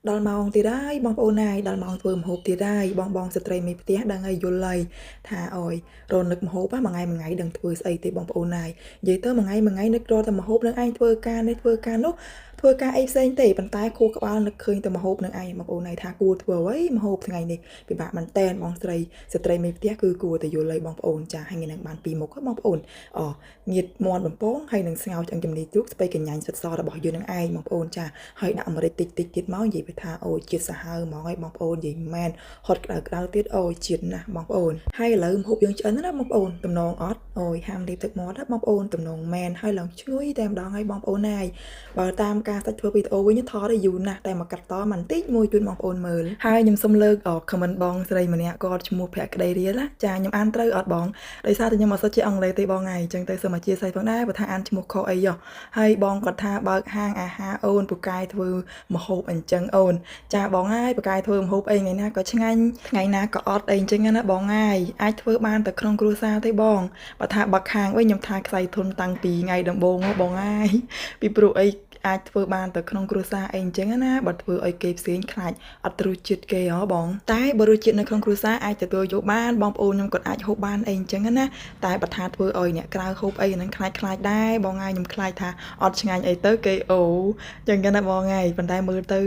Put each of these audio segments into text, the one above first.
ដល់ម៉ោងទៀតហើយបងប្អូនណាយដល់ម៉ោងធ្វើម្ហូបទៀតហើយបងបងស្ត្រីមេផ្ទះដឹងហើយយល់ហើយថាអយរនឹកម្ហូបមួយថ្ងៃមួយថ្ងៃដឹងធ្វើស្អីទេបងប្អូនណាយនិយាយទៅមួយថ្ងៃមួយថ្ងៃនឹករត់តែម្ហូបនឹងឯងធ្វើការនេះធ្វើការនោះធ្វើការអីផ្សេងទេប៉ុន្តែខួរក្បាលនឹកឃើញតែម្ហូបនឹងឯងបងប្អូនណាយថាគួរធ្វើអ្វីម្ហូបថ្ងៃនេះពិបាកមែនតែនបងស្រីស្ត្រីមេផ្ទះគឺគួរតែយល់ហើយបងប្អូនចាហើយថ្ងៃនឹងបានពីរមុខហ៎បងប្អូនអងៀតមាន់បំពងហើយនឹងស្ងោរឆ្អឹងជំនីជ្រូកស្ពៃកញ្ញាញ់សិតសរបស់យើងនឹងឯងបងប្អូនចា ហើយដាក់ម្រេចតិចតិចទៀតមកនិយាយទៅថាអូជាតិសាហាវហ្មងហើយបងប្អូននិយាយមែនហត់ក្តៅក្តៅទៀតអូជាតិណាស់បងប្អូនហើយឥឡូវម្ហូបយើងឆ្អិនណាបងប្អូនតំណងអត់អូយហាមលេបទឹកមាត់ណាបងប្អូនតំណងមែនហើយឡើងឈ្ងុយតែម្ដងហើយបងប្អូនណាយបើតាមការសាច់ធ្វើវីដេអូវិញថតឲ្យយូរណាស់តែមកកាត់តបន្តិចមួយជូនបងប្អូនមើលហើយខ្ញុំសុំលើក comment បងស្រីម្នាក់គាត់ឈ្មោះភក្តីរៀលណាចាខ្ញុំអានត្រូវអត់បងដោយសារតែខ្ញុំអត់សូវចេះអង់គ្លេសទេបងហើយអញ្ចឹងទៅសូមអធ្យាស្រ័យផងដែរបើថាអានឈ្មោះខុសអីយោហើយបងគាត់ថាបើកហាងអាហារអូនពូកែធ្វើម្ហូបអញ្ចឹងអូនចាបងហើយពូកែធ្វើម្ហូបអីថ្ងៃណាក៏ឆ្ងាញ់ថ្ងៃណាក៏អត់អីអញ្ចឹងណាបងហើយអាចធ្វើបានតែក្នុងគ្រួសារទេបងបើថាបើកខាងវិញខ្ញុំថាខ្សែធនតាំងពីថ្ងៃដំបូងហ៎បងហើយពីព្រោះអីអាចធ្វើបានតែក្នុងគ្រួសារអីអញ្ចឹងណាបើធ្វើឲ្យគេផ្សេងខ្លាចអត់រសជាតិគេហ៎បងតែបើរសជាតិនៅក្នុងគ្រួសារអាចទទួលយកបានបងប្អូនខ្ញុំគាត់អាចហូបបានអីអញ្ចឹងណាតែបើថាធ្វើឲ្យអ្នកក្រៅហូបអីហ្នឹងខ្លាចខ្លាចដែរបងហើយខ្ញុំខ្លាចថាអត់ឆ្ងាញ់អីទៅគេអូចឹងហ្នឹងណាបងហើយប៉ុន្តែមើលទៅ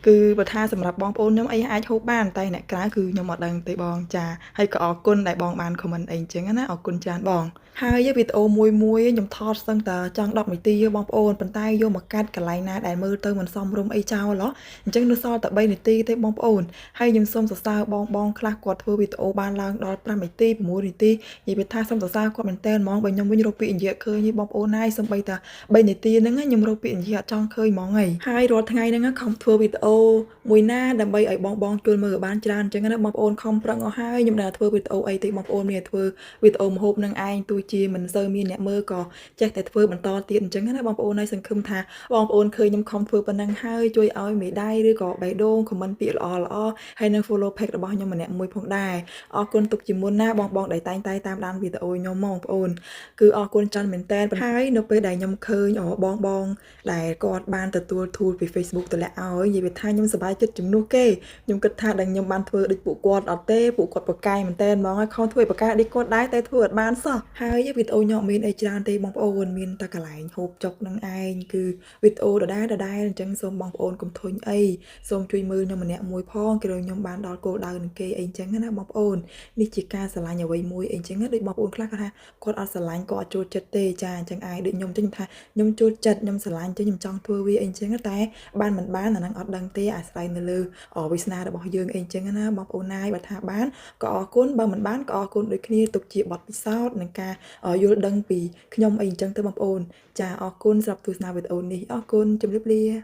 គឺបើថាសម្រាប់បងប្អូនខ្ញុំអីអាចហូបបានតែអ្នកក្រៅគឺខ្ញុំអត់ដឹងទេបងចាហើយក៏អរគុណដែលបងបាន comment អីអញ្ចឹងណាអរគុណច្រើនបងហើយវីដេអូមួយមួយខ្ញុំថតស្ទឹងតែចង់10នាទីបងប្អូនប៉ុន្តែយកមកកាត់កន្លែងណាដែលមើលទៅមិនសមរម្យអីចោលហ៎អញ្ចឹងនៅសល់តែ3នាទីទេបងប្អូនហើយខ្ញុំសូមសរសើរបងបងខ្លះគាត់ធ្វើវីដេអូបានឡើងដល់5នាទី6នាទីនិយាយពីថាសូមសរសើរគាត់មែនតើហ្មងបើខ្ញុំវិញរកពាក្យនិយាយឃើញបងប្អូនហើយសំបីតា3នាទីហ្នឹងខ្ញុំរកពាក្យនិយាយអត់ចង់ឃើញហ្មងហីហើយរាល់ថ្ងៃហ្នឹងខំធ្វើវីដេអូមួយណាដើម្បីឲ្យបងបងជួយមើលបានច្រើនអញ្ចឹងណាបងប្អូនខំប្រឹងអស់ហើយខ្ញុំដែលធ្វើវីដេអូអីទេបងប្អូនមានធ្វើវីដេអូម្ហូបនឹងឯងទោះជាមិនសូវមានអ្នកមើលក៏ចេះតែធ្វើបន្តទៀតអញ្ចឹងណាបងប្អូនហើយសង្ឃឹមថាបងប្អូនឃើញខ្ញុំខំធ្វើប៉ុណ្ណឹងហើយជួយឲ្យមេដៃឬក៏បេះដូង comment ពាក្យល្អល្អហើយនឹង follow page របស់ខ្ញុំម្នាក់មួយផងដែរអរគុណទុកជាមុនណាបងបងដែលតែងតែតាមដានវីដេអូខ្ញុំបងប្អូនគឺអរគុណច្រើនមែនតើហើយនៅពេលដែលខ្ញុំឃើញបងបងដែលគាត់បានទទួល tool ពី Facebook តម្លាក់ឲ្យនិយាយថាខ្ញុំសប្បាយចិត្តជំនួសគេខ្ញុំគិតថាដែលខ្ញុំបានធ្វើដូចពួកគាត់អត់ទេពួកគាត់ប្រកែកមែនតើហ្មងហើយខំធ្វើឲ្យប្រកែកដូចគាត់ដែរតែធ្វើអត់បានសោះហើយវីដេអូខ្ញុំអត់មានអីច្រើនទេបងប្អូនមានតែកន្លែងហូបចុកនឹងឯងគឺវីដេអូដដែលដដែលអញ្ចឹងសូមបងប្អូនកុំធុញអីសូមជួយមើលខ្ញុំម្នាក់មួយផងគេខ្ញុំបានដល់គោលដៅនឹងគេអីអញ្ចឹងណាបងប្អូននេះជាការស្រឡាញ់អ្វីមួយអីអញ្ចឹងដូចបងប្អូនខ្លះគាត់ថាគាត់អត់ស្រឡាញ់គាត់អត់ចូលចិត្តទេចាអញ្ចឹងឯងដូចខ្ញុំចឹងខ្ញុំថាខ្ញុំចូលចិត្តខ្ញុំស្រឡាញ់ចឹងខ្ញុំចង់ធ្វើវាអីអញ្ចឹងតែបានមិនបានអាហ្នឹងអត់ដឹងទេអាស្រ័យនៅលើវាសនារបស់យើងអីអញ្ចឹងណាបងប្អូនណាយបើថាបានក៏អរគុណបើមិនបានក៏អរគុណដូចគ្នាទុកជាបទពិសោធន៍និងការយល់ដឹងពីខ្ញុំអីអញ្ចឹងទៅបងប្អូនចាអរគុណសម្រាប់ទស្សនាវីដេអូនេះអរគុណជម្រាបលា។